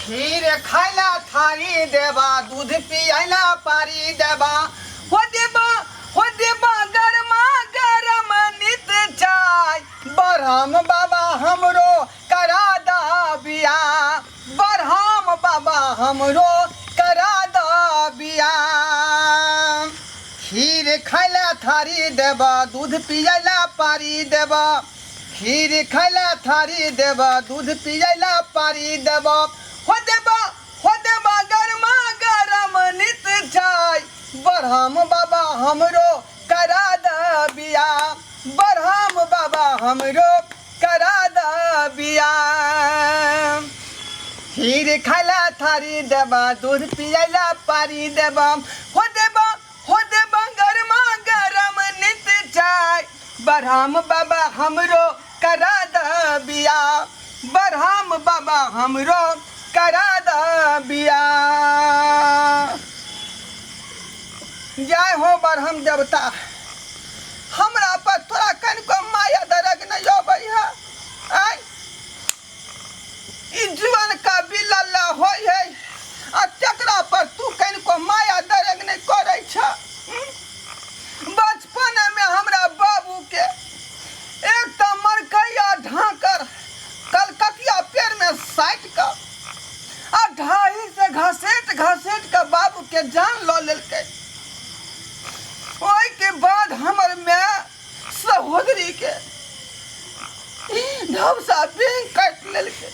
खीर खाइला थारी देबा, दूध पियला पारी देबा, हो देबा, हो देबा गरमा गरम नित चाय। बरहम बाबा हमरो करा दा बिया, बरहम बाबा हमरो करा दा बिया। खीर खाइला थारी देबा, दूध पियला पारी देबा, खीर खाइला थारी देबा, दूध पियला पारी देबा, हो देबा, हो देबा गरमा गरम नित चाय। बरहम बाबा हमरो करा द बिया, बरहम बाबा हमरो करा द बिया। खीर खाइला थारी देबा, दूध पियला पारी देबा, हो देबा, हो देबा गरमा गरम नित चाय। बरहम बाबा हमरो करा द बिया, बरहम बाबा हमरो करा द बिया। जय हो बरहम देवता, हमरा पर तोरा कनिको माया दरग नहीं अबै है। आय ई जीवन का बिलल होय है आ तकरा पर तू कनिको माया दरग नहीं करै छ। बचपन में हमरा बाबू के एक तऽ मरकैया ढाकर कलकतिया पेड़ में साटि कऽ आ ढाही से घसेट घसेट कऽ बाबू के जान लऽ लेलकै। ओहिके बाद हमर माय सहोदरी के धवसा बेंग काटि लेलकै,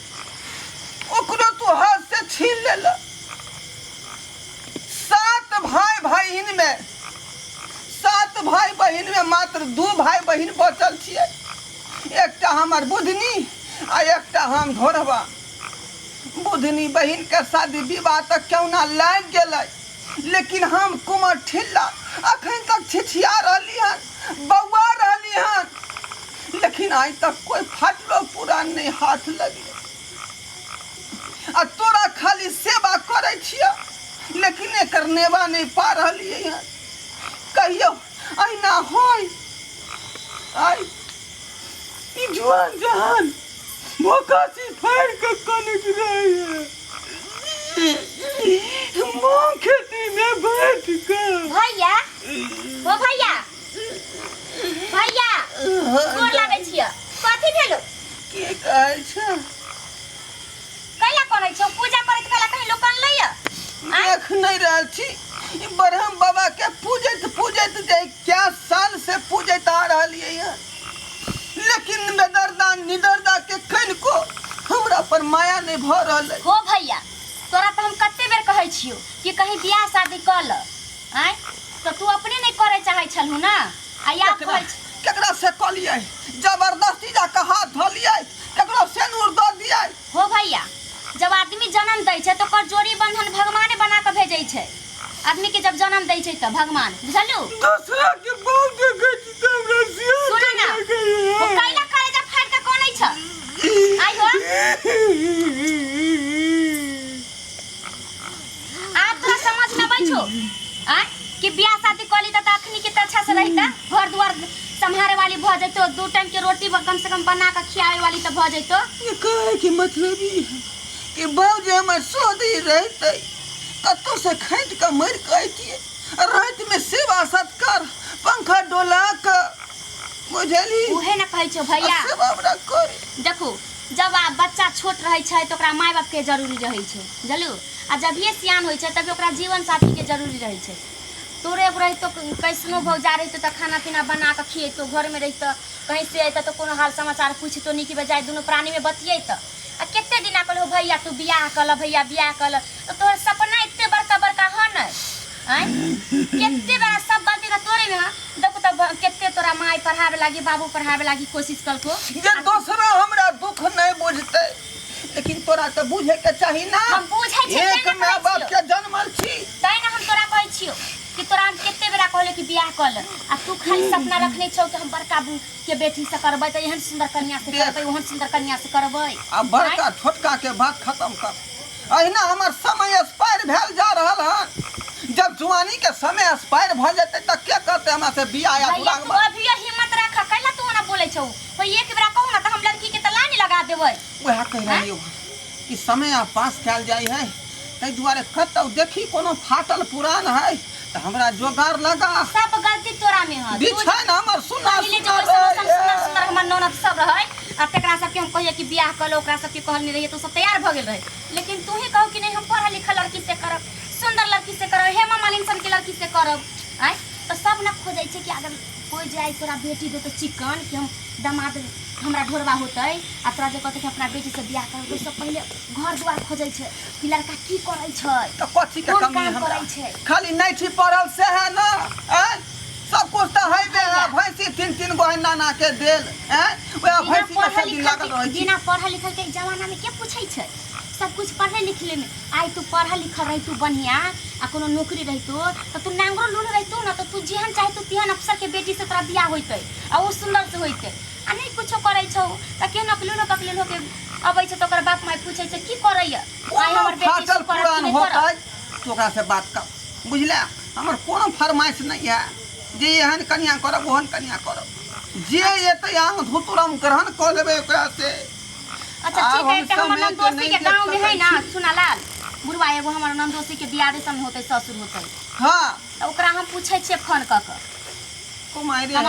ओकरो तू हाथ से छीन लेलक। सात भाई बहिन में, सात भाई बहिन में मात्र दू भाई बहिन बचल छियै, एकटा हमर बुधनी आ एकटा हम ढोरबा। बुधनी बहिन के शादी विवाह तऽ केहुना लागि गेलै, लेकिन हम कुमर ठिल्ला अखन तक छिछिया रहली हन, बौआ रहली हन, लेकिन आइ तक कोई फाटलो पुरान नहीं हाथ लगलै। आ तोरा खाली सेवा करै छियै, लेकिन एकर नेवा नहि पा रहलियै हन। कहियो अहिना होय? आइ ई जुआन जहान भोकासी फाड़ि कऽ कनैत रहैए माँ खेतीमे बैठ कऽ। भैया, ओ भैया, भैया, गोर लागै छियै। कथी भेलो? की कहै छै? कैला करै छौ? पूजा करैत कैला कहीं लोक अनलैया? देख नहि रहल छी ई ब्रह्म बाबा के पूजैत पूजैत जे क्या साल से पूजैत आ रहलियै हन, लेकिन बेदर्दा निदर्दा के कनिको हमरा पर माया नहि भऽ रहल अइ। हो भैया, तोरा तऽ हम कते बेर कहै छियौ कि कहीं बियाह शादी कऽ ल, आँय? तऽ तू अपने नहि करै चाहै छलहु ने, आ आब केकरा कहै छी। केकरा से कहलियै? जबरदस्ती जाके हाथ धोलियै, केकरो सेनूर दऽ दियै। हो भैया, जब आदमी जन्म दै छै तऽ ओकर जोड़ी बंधन भगवाने बना कऽ भेजै छै। आदमी के जब जन्म दै छै तऽ भगवान, बुझलू? दोसरा के बहु देखै छी तऽ हमरा सिया सुन ना, ओ कैला कलेजा फाड़ि कऽ कनै छ? आइ हो, आब तोरा समझ में अबै छौ आँय कि बियाह शादी कऽ ली तऽ अखनी के तऽ अच्छा से रहिता, घर दुआर सम्हारे वाली भऽ जैतो, दू टाइम के रोटी कम से कम बना कऽ खियावे वाली तऽ भऽ जैतो। ये कहै के मतलब ई है कि बाबू जे हमर सोदरी रहितै कतौ से खटि कऽ मरि कऽ अइतियै, रातिमे सेवा सत्कार पंखा डोला कऽ, बुझलही? उहे ने कहै छौ भैया। आ सेवा हमरा करे। देखू, जब आ बच्चा छोट रहै छै तऽ ओकरा माय बापके जरूरी रहै छै, बुझलू? आ जभिए सियान होइ छै तभी ओकरा जीवन साथीके जरूरी रहै छै। तोरे एगो रहितो, कैसनो भौजा रहितो तऽ खाना पीना बना कऽ खियैतो, घरमे रहितऽ, कहीं से अयतऽ तऽ कोनो हाल समाचार पूछितो, नीक बेजाय दुनू प्राणीमे बतियैतऽ। आ कते दिना कहलहुँ भैया तू बियाह कऽ लऽ, भैया बियाह कऽ लऽ, तऽ तोहर सपना एते बड़का बड़का हऽ ने? आँय, कते बड़ा सब गलती तऽ तोरे में हऽ। देखू तऽ कते तोरा माय पढ़ाबे लागी, बाबू पढ़ाबे लागी कोशिश कलको। जे दोसरा हमरा दुख नहि बुझतै, लेकिन तोरा तऽ बुझे के चाही ना। हम बुझै छियै, एक तें ने माय कहै बाप छियौ। के जनमल छी। तैं ने हम तोरा कहै छियौ कि तोरा हम कते बेरा कहलियौ कि बियाह कऽ ले, आ तू खाली सपना रखने छौ कि हम बड़का के बेटी से करबै तऽ एहन सुंदर कन्या से देख। करबै, ओहन सुंदर कन्या से करबै। आ बड़का छोटका के बात खत्म कर। अहिना हमर समय एक्सपायर भेल जा रहल हन। जब जुआनी के समय एक्सपायर भऽ जेतै तऽ के करतै हमरा से बियाह या भैया तू दुरागमन? अभियो हिम्मत राख, कैला तू ओना बोलै छौ? हो एक बेरा कहू ना तऽ हम लड़की के तऽ लाइन लगा देबै। वएह कहि रहलियौ हन कि समय आब पास कयल जाइ है, ताहि दुआरे कतौ देखी कोनो फाटल पुरान है तऽ हमरा जोगाड़ लगा। सब गलती तोरा में है। बिछाइन हमर सुना। पहिले जे सुना वैसन वैसन सुंदर रहैए। सुंदर हमर ननद सब रहै आ तकरा सबके हम कहियै कि बियाह कऽ लो, ओकरा सबके कहने रहियै तऽ ओ सब तैयार भऽ गेल रहै। लेकिन तू ही कहू कि नहीं, हम पढ़ल लिखल लड़की से करब, सुंदर लड़की से करब, हेमा मालिनी सन के लड़की से करब। आँय, तऽ सब ने खोजै छै कि अगर कोइ जाय तोरा बेटी देतौ चिकन कि हम दामाद हमरा ढोरबा होतै, आ तोरा जे कहतै कि अपना बेटी से बियाह करब, तऽ सब पहिले घर दुआर खोजै छै कि लड़का की करै छै, तऽ कथी के कोन कमी काम हमरा? करै छै। खाली नैठी पड़ल से है ना? आँय, सब कुछ तऽ हेबे है। भैंसी तीन तीन गो है नाना के देल। आँय, वएह बिना भैंसी के पढ़ल सब दिन लिखल लागल के रहै छी। बिना पढ़ल लिखल के जमाना में के पूछै छै? सब कुछ पढ़ले लिखले में। आइ तू पढ़ल लिखल रही तू बढ़िया आ कोनो नौकरी रहितो तऽ तू नांगरो लूल रहितो ना, तऽ तू जेहन चाहे तू तेहन अफसर के बेटी से तोरा बियाह होइतै आ ओ सुंदर से होइतै। आ नहीं कुछो करै छौ तऽ केहनो के लूलो पकलेल होके अबै छै तऽ ओकर बाप माय पूछै छै की करैया आइ कोनो हमर बेटी, फाटल से करत कि पुरान नहि करत? होतै तऽ ओकरा से बात कर, बुझले? हमर कोनो फरमाइश नहि है जे एहन कनिया करब, ओहन कनिया करब। जे एतै आंग धुतुर हम ग्रहण कऽ लेबै ओकरा से। अच्छा, आब ठीक है। हम एकटा हमर समय के ननदोसी नहि के देख गाँव में है सकै ना छी। सुनालाल बुढ़वा एगो हमर ननदोसी के दियादे सन होतै, ससुर होतै। हाँ। तऽ ओकरा हम पूछै छियै फोन कऽ कऽ। कुमारि हमर